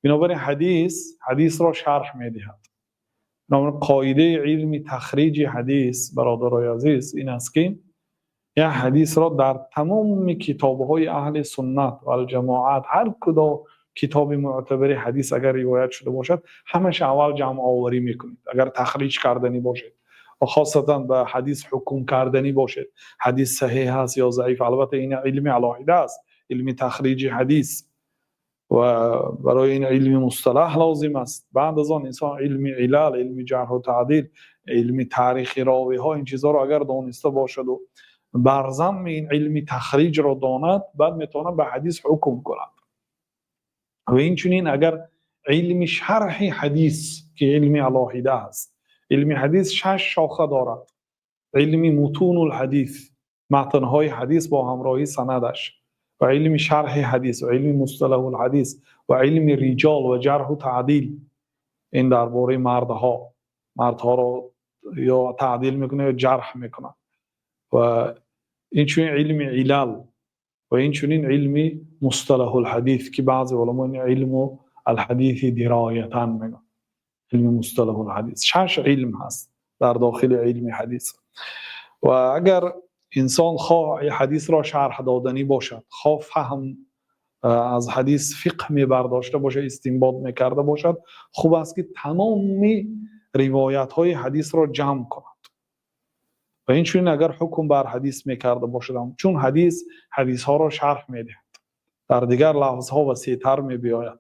Бинобар ин ҳадис ҳадисро шарҳ медиҳад. Бинобар қоидаи илми тахриҷи ҳадис, бародарони азиз, ин аст, ки як ҳадисро дар тамоми китобҳои аҳли суннат вал ҷамоат, ҳар кадом китоби мӯътабари ҳадис агар ривоят шуда бошад, ҳамааш аввал ҷамъоварӣ мекунед. Агар тахриҷ карданӣ бошед ва хусусан ба ҳадис ҳукм карданӣ бошед, ҳадис саҳеҳ аст ё заиф, албатта ин илми алоҳида аст, илми тахриҷи ҳадис, ва барои ин илми мусталаҳ лозим аст. Баъд аз он инсон илми илал, илми ҷарҳ ва таъдил, илми таърихи ровиҳо, ин чизҳоро агар донистабошад ва бар замми ин илми тахриҷро донад, баъд метавонад ба ҳадис ҳукм кунад. Ва ҳамчунин агар илми шарҳи ҳадис, ки илми алоҳида аст, илми ҳадис шаш шоха дорад: илми мутунул ҳадис, матнҳои ҳадис бо ҳамроҳии санадаш, ва илми шарҳи ҳадис, ва илми мусталаҳул ҳадис, ва илми риҷол ва ҷарҳ ва таъдил. Ин дар бораи мардҳо, мардҳоро ё таъдил мекунад ё ҷарҳ мекунад. Ва ҳамчунин илми илал ва ҳамчунин илми мусталаҳул ҳадис, ки баъзе уламо ин илмул ҳадис дироятан мегӯянд. Илми мусталаҳул ҳадис. Шаш илм ҳаст дар дохили илми ҳадис. Ва агар инсон хоҳ ҳадисро шарҳ доданӣ бошад, хоҳ фаҳм аз ҳадис фиқҳ мебардошта бошад, истинбот мекарда бошад, хуб аст, ки тамоми ривоятҳои ҳадисро ҷамъ кунад. Ва ҳамчунин агар ҳукм бар ҳадис мекарда бошад, чун ҳадис ҳадисҳоро шарҳ медиҳад, дар дигар лафзҳо васеътар меояд.